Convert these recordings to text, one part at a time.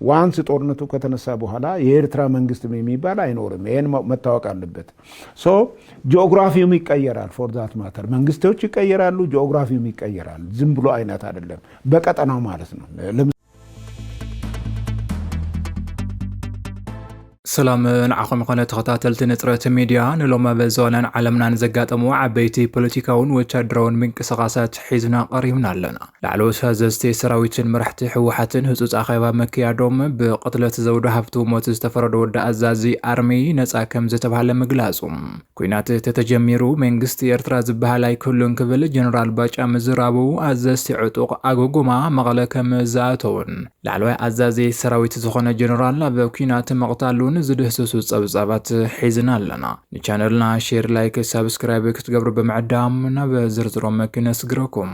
ዋንስ ጦርነቱ ከተነሳ በኋላ የኤርትራ መንግስት የሚባል አይኖርም። ይሄን መ-፣ መታወቅ አለበት። So ጂኦግራፊውም ይቀየራል። For that matter መንግስቶች ይቀየራሉ፣ ጂኦግራፊውም ይቀየራል። ዝም ብሎ አይነት አይደለም፣ በቀጠናው ማለት ነው። ለምሳሌ ሰላም ንዓኹም ይኾነ ተኸታተልቲ ንጥረት ሚድያ። ንሎም ኣብ ዞናን ዓለምናን ዘጋጠሙ ዓበይቲ ፖለቲካውን ወታደራውን ምንቅስቓሳት ሒዝና ቀሪብና ኣለና። ላዕለዎት ኣዘዝቲ ሰራዊትን መራሕቲ ህወሓትን ህጹጽ ኣኼባ መክያዶም፣ ብቕትለት ዘውዱ ሃብቱ ሞት ዝተፈረዶ ወዲ ኣዛዚ ኣርሚ ነጻ ከም ዝተባህለ ምግላጹ፣ ኲናት ተተጀሚሩ መንግስቲ ኤርትራ ዝበሃል ኣይክህሉን ክብል ጀነራል ባጫ ምዝራቡ፣ ኣዘዝቲ ዕጡቕ ኣጎጎማ መቐለ ከም ዝኣተውን ላዕለዋይ ኣዛዚ ሰራዊት ዝኾነ ጀነራል ኣብ ኲናት መቕታሉን ዝድህስሱ ጸብጻባት ሒዝና ኣለና። ንቻነልና ሼር፣ ላይክ፣ ሳብስክራይብ ክትገብሩ ብምዕዳም ናብ ዝርዝሮም ክነስግረኩም።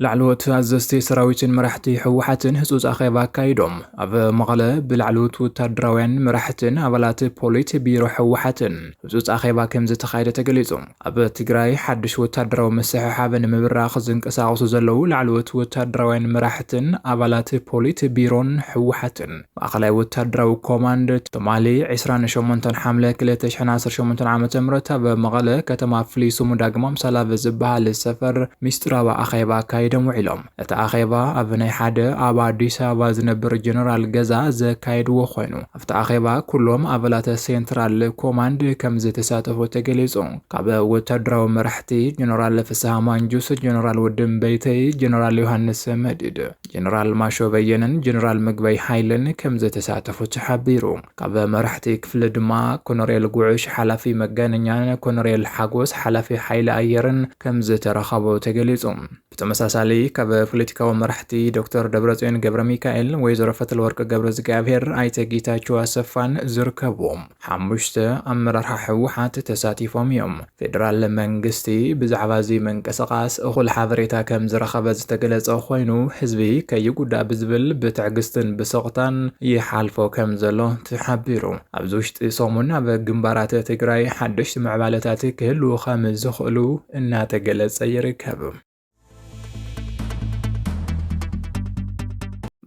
ላዕለዎት ኣዘዝቲ ሰራዊትን መራሕቲ ህወሓትን ህጹጽ ኣኼባ ኣካይዶም። ኣብ መቐለ ብላዕለዎት ወታደራውያን መራሕትን ኣባላት ፖሊት ቢሮ ህወሓትን ህጹጽ ኣኼባ ከም ዝተኻየደ ተገሊጹ። ኣብ ትግራይ ሓድሽ ወታደራዊ ምስሕሓብ ንምብራኽ ዝንቀሳቐሱ ዘለዉ ላዕለዎት ወታደራውያን መራሕትን ኣባላት ፖሊት ቢሮን ህወሓትን ማእኸላይ ወታደራዊ ኮማንድ ትማሊ ዕስራን ሸሞንተን ሓምለ ክልተ ሽሕን ዓሰርተ ሸሞንተን ዓመተ ምህረት ኣብ መቐለ ከተማ ፍልይ ስሙ ዳግማይ ኣምሳል ኣብ ዝበሃል ሰፈር ሚስጢራዊ ኣኼባ ኣካይዶም ውዒሎም። እቲ ኣኼባ ኣብ ናይ ሓደ ኣብ ኣዲስ ኣበባ ዝነብር ጀነራል ገዛ ዘካየድዎ ኮይኑ፣ ኣብቲ ኣኼባ ኩሎም ኣባላት ሴንትራል ኮማንድ ከም ዝተሳተፉ ተገሊጹ። ካብ ወታደራዊ መራሕቲ ጀነራል ፍስሃ ማንጁስ፣ ጀነራል ውድም በይተይ፣ ጀነራል ዮሃንስ መዲድ፣ ጀነራል ማሾ በየነን ጀነራል ምግበይ ሃይለን ከም ዝተሳተፉ ተሓቢሩ። ካብ መራሕቲ ክፍሊ ድማ ኮኖሬል ጉዑሽ ሓላፊ መጋነኛን ኮኖሬል ሓጎስ ሓላፊ ሓይሊ ኣየርን ከም ዝተረኸቡ ተገሊጹ። ብተመሳሳሊ ካብ ፖለቲካዊ መራሕቲ ዶክተር ደብረጽዮን ገብረ ሚካኤል፣ ወይዘሮ ፈትለወርቅ ገብረ እግዚኣብሔር፣ ኣይተ ጌታቸው ኣሰፋን ዝርከብዎም ሓሙሽተ ኣመራርሓ ህወሓት ተሳቲፎም እዮም። ፌደራል መንግስቲ ብዛዕባ እዚ ምንቅስቓስ እኹል ሓበሬታ ከም ዝረኸበ ዝተገለጸ ኮይኑ፣ ህዝቢ ከይጉዳእ ብዝብል ብትዕግስትን ብስቕታን ይሓልፎ ከም ዘሎ ተሓቢሩ። ኣብዚ ውሽጢ ሰሙን ኣብ ግንባራት ትግራይ ሓደሽቲ ምዕባለታት ክህልዉ ከም ዝኽእሉ እናተገለጸ ይርከብ።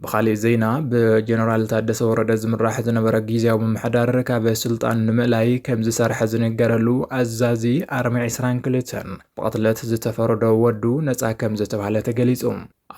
ብኻሊእ ዜና፣ ብጀነራል ታደሰ ወረደ ዝምራሕ ዝነበረ ግዝያዊ ምምሕዳር ካብ ስልጣን ንምእላይ ከም ዝሰርሐ ዝንገረሉ ኣዛዚ ኣርሚ ዕስራን ክልተን ብቕትለት ዝተፈረዶ ወዱ ነጻ ከም ዝተባህለ ተገሊጹ።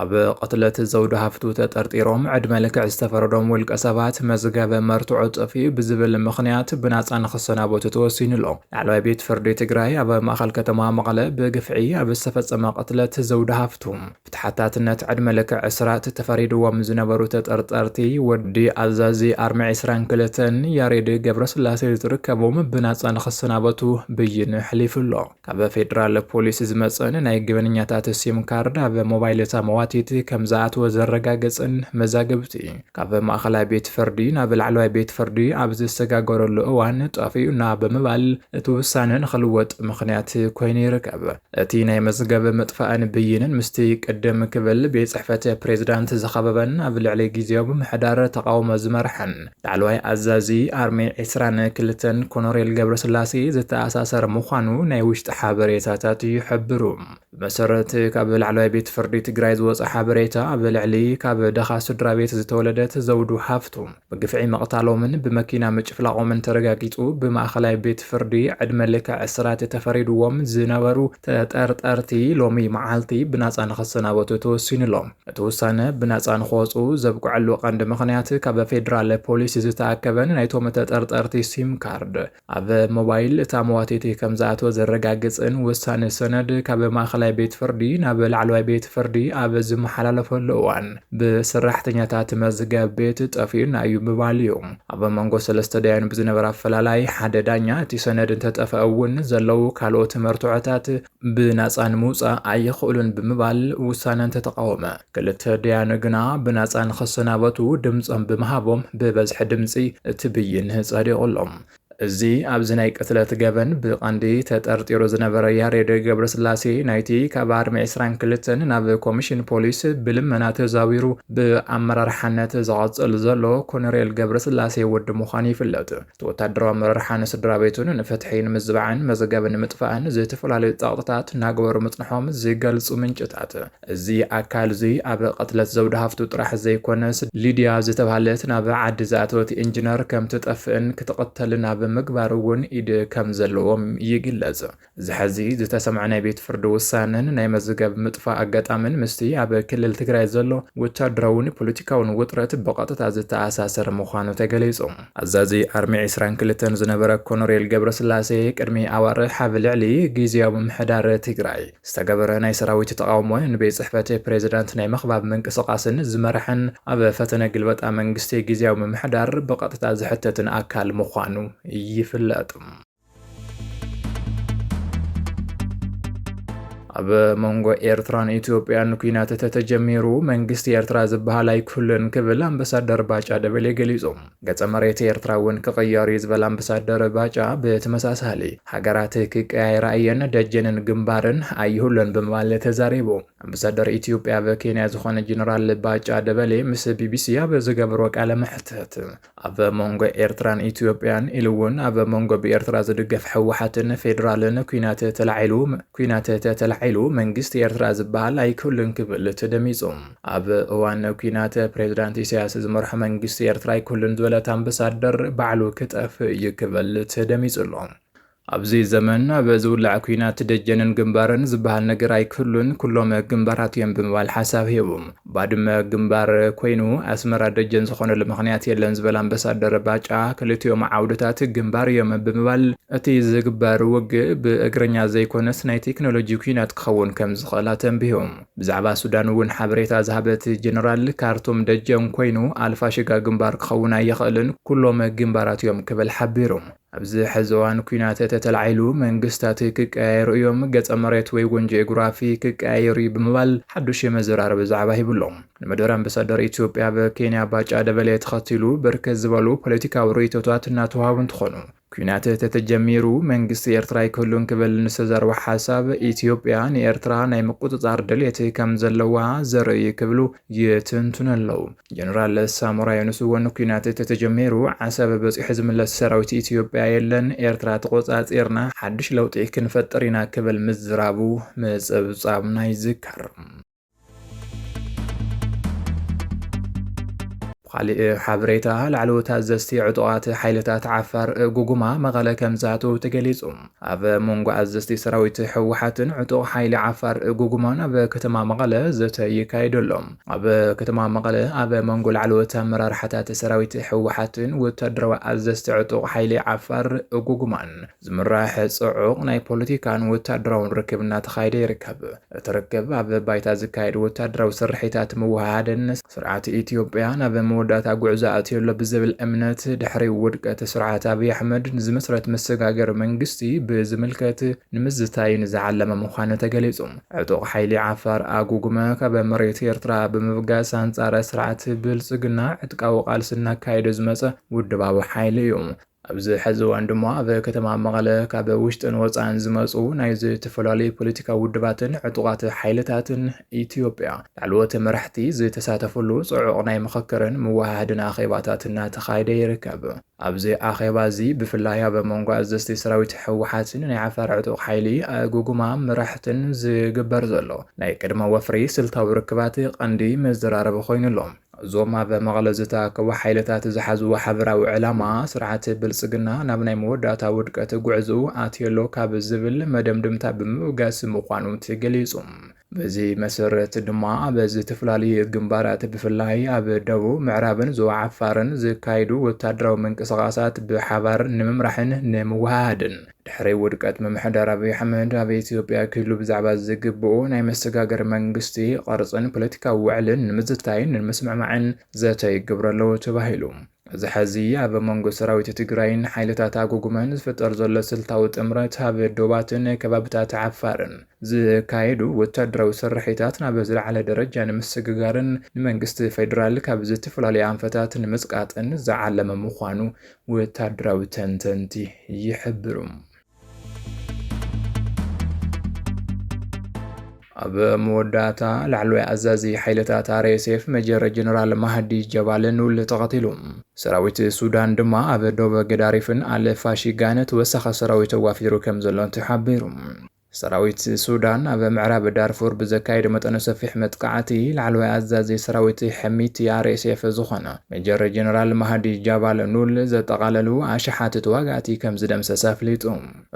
ኣብ ቅትለት ዘውዱ ሃፍቱ ተጠርጢሮም ዕድመ ልክዕ ዝተፈረዶም ውልቀ ሰባት መዝገበ መርትዖ ጠፊኡ ብዝብል ምኽንያት ብናጻ ንኽሰናበቱ ተወሲኑ ኣሎ። ላዕለዋይ ቤት ፍርዲ ትግራይ ኣብ ማእኸል ከተማ መቐለ ብግፍዒ ኣብ ዝተፈጸመ ቅትለት ዘውዱ ሃፍቱ ብተሓታትነት ዕድመ ልክዕ እስራት ተፈሪድዎም ዝነበሩ ተጠርጠርቲ ወዲ ኣዛዚ ኣርሚ ዕስራን ክልተን ያሬድ ገብረስላሴ ዝርከቦም ብናጻ ንኽሰናበቱ ብይን ኣሕሊፉ ኣሎ። ካብ ፌደራል ፖሊስ ዝመጽእን ናይ ገበነኛታት ሲም ካርድ ኣብ ሞባይል እታ መዋቲት ከም ዝኣተወ ዘረጋገጽን መዛግብቲ፣ ካብ ማእኸላይ ቤት ፍርዲ ናብ ላዕለዋይ ቤት ፍርዲ ኣብ ዝሰጋገረሉ እዋን ጠፊኡና ብምባል እቲ ውሳነ ንኽልወጥ ምኽንያት ኮይኑ ይርከብ። እቲ ናይ መዝገብ ምጥፋእን ብይንን ምስቲ ቅድም ክብል ቤት ጽሕፈት ፕሬዝዳንት ዝኸበበን ኣብ ልዕሊ ግዜያዊ ምምሕዳር ተቓውሞ ዝመርሐን ላዕለዋይ ኣዛዚ ኣርሚ ዕስራን ክልተን ኮኖሬል ገብረስላሴ ዝተኣሳሰር ምዃኑ ናይ ውሽጢ ሓበሬታታት ይሕብሩ። ብመሰረት ካብ ላዕለዋይ ቤት ፍርዲ ትግራይ ዝወፀ ሓበሬታ፣ ኣብ ልዕሊ ካብ ደኻ ስድራ ቤት ዝተወለደት ዘውዱ ሃፍቱ ብግፍዒ ምቕታሎምን ብመኪና ምጭፍላቖምን ተረጋጊፁ ብማእኸላይ ቤት ፍርዲ ዕድመ ልክዕ እስራት ተፈሪድዎም ዝነበሩ ተጠርጠርቲ ሎሚ መዓልቲ ብናፃ ንኽሰናበቱ ተወሲኑሎም። እቲ ውሳነ ብናፃ ንኽወፁ ዘብቅዐሉ ቀንዲ ምኽንያት ካብ ፌዴራል ፖሊስ ዝተኣከበን ናይቶም ተጠርጠርቲ ሲም ካርድ ኣብ ሞባይል እታ መዋቲቲ ከም ዝኣተወ ዘረጋግጽን ውሳነ ሰነድ ካብ ማእኸላይ ቤት ፍርዲ ናብ ላዕለዋይ ቤት ፍርዲ ኣብ ዝመሓላለፈሉ እዋን ብሰራሕተኛታት መዝገብ ቤት ጠፊኡና እዩ ምባል እዩ። ኣብ መንጎ ሰለስተ ደያኑ ብዝነበረ ኣፈላላይ ሓደ ዳኛ እቲ ሰነድ እንተጠፍአ እውን ዘለዉ ካልኦት መርትዖታት ብናጻ ንምውጻእ ኣይኽእሉን ብምባል ውሳነ እንተተቃወመ፣ ክልተ ደያኑ ግና ብናጻ ንኽሰናበቱ ድምጾም ብምሃቦም ብበዝሒ ድምጺ እቲ ብይን ጸዲቑሎም። እዚ ኣብዚ ናይ ቅትለት ገበን ብቐንዲ ተጠርጢሩ ዝነበረ ያሬድ ገብረስላሴ፣ ናይቲ ካብ ኣርሚ ዕስራን ክልተን ናብ ኮሚሽን ፖሊስ ብልመና ተዛዊሩ ብኣመራርሓነት ዝቐጽል ዘሎ ኮነሬል ገብረስላሴ ወዲ ምዃኑ ይፍለጥ። እቲ ወታደራዊ ኣመራርሓ ንስድራ ቤቱን ንፍትሒ ንምዝባዕን መዘገብ ንምጥፋእን ዝተፈላለዩ ጸቕጥታት እናገበሩ ምጽንሖም ዝገልጹ ምንጭታት፣ እዚ ኣካል እዚ ኣብ ቅትለት ዘውዲ ሃፍቱ ጥራሕ ዘይኮነስ፣ ሊድያ ዝተባህለት ናብ ዓዲ ዝኣተወት ኢንጂነር ከም ትጠፍእን ክትቕተልን ኣብ ምግባር እውን ኢድ ከም ዘለዎም ይግለጽ። እዚ ሕዚ ዝተሰምዐ ናይ ቤት ፍርዲ ውሳነን ናይ መዝገብ ምጥፋእ ኣጋጣምን ምስቲ ኣብ ክልል ትግራይ ዘሎ ወታደራውን ፖለቲካውን ውጥረት ብቐጥታ ዝተኣሳሰረ ምዃኑ ተገሊጹ። ኣዛዚ ኣርሚ ዕስራን ክልተን ዝነበረ ኮኖሬል ገብረስላሴ ቅድሚ ኣዋርሕ ኣብ ልዕሊ ግዝያዊ ምምሕዳር ትግራይ ዝተገበረ ናይ ሰራዊት ተቓውሞን ንቤት ጽሕፈት ፕሬዚዳንት ናይ ምኽባብ ምንቅስቓስን ዝመርሐን ኣብ ፈተነ ግልበጣ መንግስቲ ግዝያዊ ምምሕዳር ብቐጥታ ዝሕተትን ኣካል ምዃኑ ይፍለጥ። ኣብ መንጎ ኤርትራን ኢትዮጵያን ኲናት ተተጀሚሩ መንግስቲ ኤርትራ ዝበሃል ኣይክህሉን ክብል ኣምባሳደር ባጫ ደበሌ ገሊጹ። ገጸ መሬት ኤርትራ እውን ክቕየር እዩ ዝበለ ኣምባሳደር ባጫ፣ ብተመሳሳሊ ሃገራት ክቀያየራ እየን፣ ደጀንን ግንባርን ኣይህሉን ብምባል ተዛሪቡ። ኣምባሳደር ኢትዮጵያ ኣብ ኬንያ ዝኾነ ጀነራል ባጫ ደበሌ ምስ ቢቢሲ ኣብ ዝገበሮ ቃለ መሕትት፣ ኣብ መንጎ ኤርትራን ኢትዮጵያን ኢሉ እውን ኣብ መንጎ ብኤርትራ ዝድገፍ ህወሓትን ፌዴራልን ኲናት ተላዒሉ፣ ኲናት ተተላዒሉ መንግስቲ ኤርትራ ዝበሃል ኣይክህሉን ክብል ተደሚጹ። ኣብ እዋን ኲናት ፕሬዚዳንት ኢሳያስ ዝመርሖ መንግስቲ ኤርትራ ኣይክህሉን ዝበለት ኣምባሳደር፣ ባዕሉ ክጠፍእ እዩ ክብል ተደሚጹ ኣሎ። ኣብዚ ዘመን ኣብ ዝውላዕ ኲናት ደጀንን ግንባርን ዝበሃል ነገር ኣይክህሉን፣ ኩሎም ግንባራት እዮም ብምባል ሓሳብ ሂቡ። ባድመ ግንባር ኮይኑ ኣስመራ ደጀን ዝኾነሉ ምኽንያት የለን ዝበለ ኣምባሳደር ባጫ፣ ክልቲኦም ዓውድታት ግንባር እዮም ብምባል እቲ ዝግበር ውግእ ብእግረኛ ዘይኮነስ ናይ ቴክኖሎጂ ኲናት ክኸውን ከም ዝኽእል ኣተንቢሁ። ብዛዕባ ሱዳን እውን ሓበሬታ ዝሃበት ጀነራል፣ ካርቱም ደጀን ኮይኑ ኣልፋሽጋ ግንባር ክኸውን ኣይኽእልን፣ ኩሎም ግንባራት እዮም ክብል ሓቢሩ። ኣብዚ ሕዚ እዋን ኲናት ተተላዒሉ መንግስታት ክቀያየሩ እዮም፣ ገጸ መሬት ወይ እውን ጂኦግራፊ ክቀያየሩ እዩ ብምባል ሓዱሽ የመዘራረቢ ዛዕባ ሂቡ ኣሎ። ንመደበር ኣምባሳደር ኢትዮጵያ ኣብ ኬንያ ባጫ ደበሌ ተኸቲሉ ብርክት ዝበሉ ፖለቲካዊ ርእይቶታት እናተዋሃቡ እንትኾኑ፣ ኲናት ተተጀሚሩ መንግስቲ ኤርትራ ኣይክህሉን ክብል ንዝተዛረቦ ሓሳብ፣ ኢትዮጵያ ንኤርትራ ናይ ምቁጽጻር ድሌት ከም ዘለዋ ዘርኢ ክብሉ ይትንትኑ ኣለዉ። ጀነራል ሳሞራ ዮኑስ እውን ኲናት ተተጀሚሩ ዓሰብ በጺሑ ዝምለስ ሰራዊት ኢትዮጵያ የለን፣ ኤርትራ ተቆጻጺርና ሓድሽ ለውጢ ክንፈጥር ኢና ክብል ምዝራቡ ምጽብጻብና ይዝከር። ብኻሊእ ሓበሬታ፣ ላዕለዎት ኣዘዝቲ ዕጡቓት ሓይልታት ዓፋር ጉጉማ መቐለ ከም ዝኣተዉ ተገሊጹ። ኣብ መንጎ ኣዘዝቲ ሰራዊት ህወሓትን ዕጡቕ ሓይሊ ዓፋር ጉጉማን ኣብ ከተማ መቐለ ዘተ ይካየዱ ኣሎ። ኣብ ከተማ መቐለ ኣብ መንጎ ላዕለዎት ኣመራርሓታት ሰራዊት ህወሓትን ወታደራዊ ኣዘዝቲ ዕጡቕ ሓይሊ ዓፋር ጉጉማን ዝምራሕ ጽዑቕ ናይ ፖለቲካን ወታደራውን ርክብ እናተኻየደ ይርከብ። እቲ ርክብ ኣብ ባይታ ዝካየድ ወታደራዊ ስርሒታት ምውህሃድን ስርዓት ኢትዮጵያ ናብ መወዳእታ ጉዕዞ ኣትዮ ኣሎ ብዝብል እምነት፣ ድሕሪ ውድቀት ስርዓት ኣብይ ኣሕመድ ንዝመስረት መሰጋገሪ መንግስቲ ብዝምልከት ንምዝታይን ዝዓለመ ምዃኑ ተገሊጹ። ዕጡቕ ሓይሊ ዓፋር ኣጉጉመ ካብ መሬት ኤርትራ ብምብጋስ ኣንጻር ስርዓት ብልጽግና ዕጥቃዊ ቃልሲ እናካየደ ዝመጸ ውድባዊ ሓይሊ እዩ። ኣብዚ ሕዚ እዋን ድማ ኣብ ከተማ መቐለ ካብ ውሽጥን ወጻእን ዝመጹ ናይ ዝተፈላለዩ ፖለቲካዊ ውድባትን ዕጡቓት ሓይልታትን ኢትዮጵያ ላዕለዎት መራሕቲ ዝተሳተፍሉ ጽዑቕ ናይ ምኽክርን ምውህሃድን ኣኼባታት እናተኻየደ ይርከብ። ኣብዚ ኣኼባ እዚ ብፍላይ ኣብ መንጎ ኣዘዝቲ ሰራዊት ህወሓትን ናይ ዓፋር ዕጡቕ ሓይሊ ኣጉጉማ መራሕትን ዝግበር ዘሎ ናይ ቅድመ ወፍሪ ስልታዊ ርክባት ቀንዲ መዘራረቢ ኮይኑ ኣሎ። እዞም ኣብ መቐለ ዝተኣከቡ ሓይልታት ዝሓዝዎ ሓበራዊ ዕላማ፣ ስርዓት ብልጽግና ናብ ናይ መወዳእታ ውድቀት ጉዕዞኡ ኣትዮ ኣሎ ካብ ዝብል መደምደምታ ብምብጋስ ምዃኑ ተገሊጹ። በዚ መሰረት ድማ፣ ኣብ ዝተፈላለዩ ግንባራት፣ ብፍላይ ኣብ ደቡብ፣ ምዕራብን ዞባ ዓፋርን ዝካየዱ ወታደራዊ ምንቅስቓሳት ብሓባር ንምምራሕን ንምውህሃድን፣ ድሕሪ ውድቀት ምምሕዳር ኣብይ ኣሕመድ፣ ኣብ ኢትዮጵያ ክህሉ ብዛዕባ ዝግብኡ ናይ መሰጋገሪ መንግስቲ ቅርጽን ፖለቲካዊ ውዕልን ንምዝታይን ንምስምዕማዕን ዘተ ይግብሩ ኣለዉ ተባሂሉ። እዚ ሐዚ ኣብ መንጎ ሰራዊት ትግራይን ሓይልታት ኣጎጉመን ዝፍጠር ዘሎ ስልታዊ ጥምረት ኣብ ዶባትን ከባብታት ዓፋርን ዝካየዱ ወታደራዊ ስርሒታት ናብ ዝለዓለ ደረጃ ንምስግጋርን ንመንግስቲ ፌዴራል ካብ ዝተፈላለዩ ኣንፈታት ንምጽቃጥን ዝዓለመ ምዃኑ ወታደራዊ ተንተንቲ ይሕብሩ። ኣብ መወዳእታ ላዕለዋይ ኣዛዚ ሓይልታት ኣር ኤስ ኤፍ ሜጀር ጀነራል ማህዲ ጀባል ኑል ተቐቲሉ። ሰራዊት ሱዳን ድማ ኣብ ዶብ ገዳሪፍን ኣል ፋሺጋን ተወሳኺ ሰራዊት ኣዋፊሩ ከም ዘሎ ተሓቢሩ። ሰራዊት ሱዳን ኣብ ምዕራብ ዳርፉር ብዘካየዶ መጠነ ሰፊሕ መጥቃዕቲ ላዕለዋይ ኣዛዚ ሰራዊት ሕሚቲ ኣር ኤስ ኤፍ ዝኾነ ሜጀር ጀነራል ማህዲ ጃባል ኑል ዘጠቓለሉ ኣሽሓት ተዋጋእቲ ከም ዝደምሰሰ ኣፍሊጡ።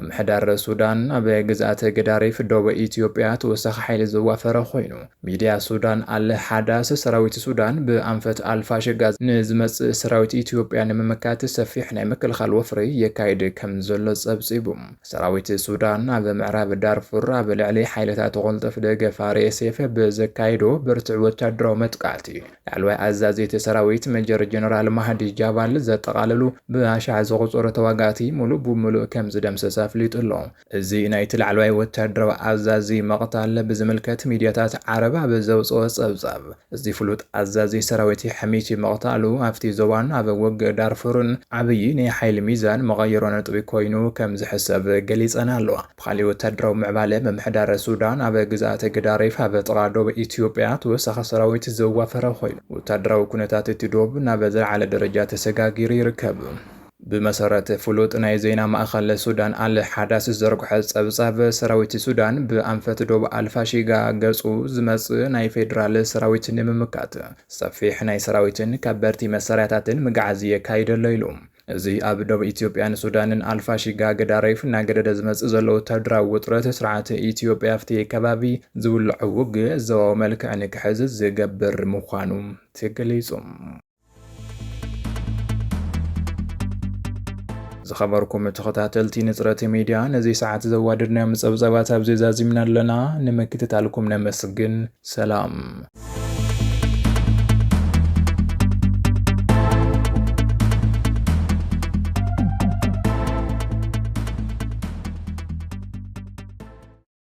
ምምሕዳር ሱዳን ኣብ ግዝኣት ገዳሪፍ ዶብ ኢትዮጵያ ተወሳኺ ሓይሊ ዘዋፈረ ኮይኑ፣ ሚድያ ሱዳን ኣል ሓዳስ ሰራዊት ሱዳን ብኣንፈት ኣልፋሽጋ ንዝመጽእ ሰራዊት ኢትዮጵያ ንምምካት ሰፊሕ ናይ ምክልኻል ወፍሪ የካይድ ከም ዘሎ ጸብጺቡ። ሰራዊት ሱዳን ኣብ ምዕራብ ዳርፉር ኣብ ልዕሊ ሓይልታት ቅልጡፍ ደገፍ ኣር ኤስ ኤፍ ብዘካየዶ ብርቱዕ ወታደራዊ መጥቃዕቲ፣ ላዕለዋይ ኣዛዚ እቲ ሰራዊት ሜጀር ጀነራል ማህዲ ጃባል ዘጠቓለሉ ብኣሽሓት ዝቑጸሩ ተዋጋእቲ ሙሉእ ብሙሉእ ከም ዝደምሰሰ ኣፍሊጡ ኣሎ። እዚ ናይቲ ላዕለዋይ ወታደራዊ ኣዛዚ ምቕታል ብዝምልከት ሚድያታት ዓረብ ኣብ ዘውፅኦ ጸብጻብ፣ እዚ ፍሉጥ ኣዛዚ ሰራዊት ሕሚቲ ምቕታሉ ኣብቲ ዞባን ኣብ ውግእ ዳርፉርን ዓብዪ ናይ ሓይሊ ሚዛን መቐየሮ ነጥቢ ኮይኑ ከም ዝሕሰብ ገሊጸን ኣለዋ። ብኻሊእ ወታደራዊ ምዕባለ፣ ምምሕዳር ሱዳን ኣብ ግዝኣት ገዳሪፍ ኣብ ጥቓ ዶብ ኢትዮጵያ ተወሳኺ ሰራዊት ዘዋፈረ ኮይኑ፣ ወታደራዊ ኩነታት እቲ ዶብ ናብ ዝለዓለ ደረጃ ተሰጋጊሩ ይርከብ። ብመሰረት ፍሉጥ ናይ ዜና ማእኸል ሱዳን ኣል ሓዳስ ዝዘርግሖ ጸብጻብ፣ ሰራዊት ሱዳን ብኣንፈት ዶብ ኣልፋሺጋ ገጹ ዝመጽእ ናይ ፌዴራል ሰራዊት ንምምካት ሰፊሕ ናይ ሰራዊትን ከበድቲ መሳርያታትን ምግዓዝ የካይደሎ ኢሉ። እዚ ኣብ ዶብ ኢትዮጵያን ሱዳንን ኣልፋሺጋ ገዳሪፍ እናገደደ ዝመጽእ ዘሎ ወታደራዊ ውጥረት፣ ስርዓት ኢትዮጵያ ኣብቲ ከባቢ ዝውልዑ ውግእ ዞባዊ መልክዕ ንክሕዝ ዝገብር ምዃኑ ተገሊጹ። ዝኸበርኩም ተኸታተልቲ ንጽረት ሚድያ፣ ነዚ ሰዓት ዘዋደድናዮም ጸብጻባት ኣብዚ ዛዚምና ኣለና። ንምክትታልኩም ነመስግን። ሰላም።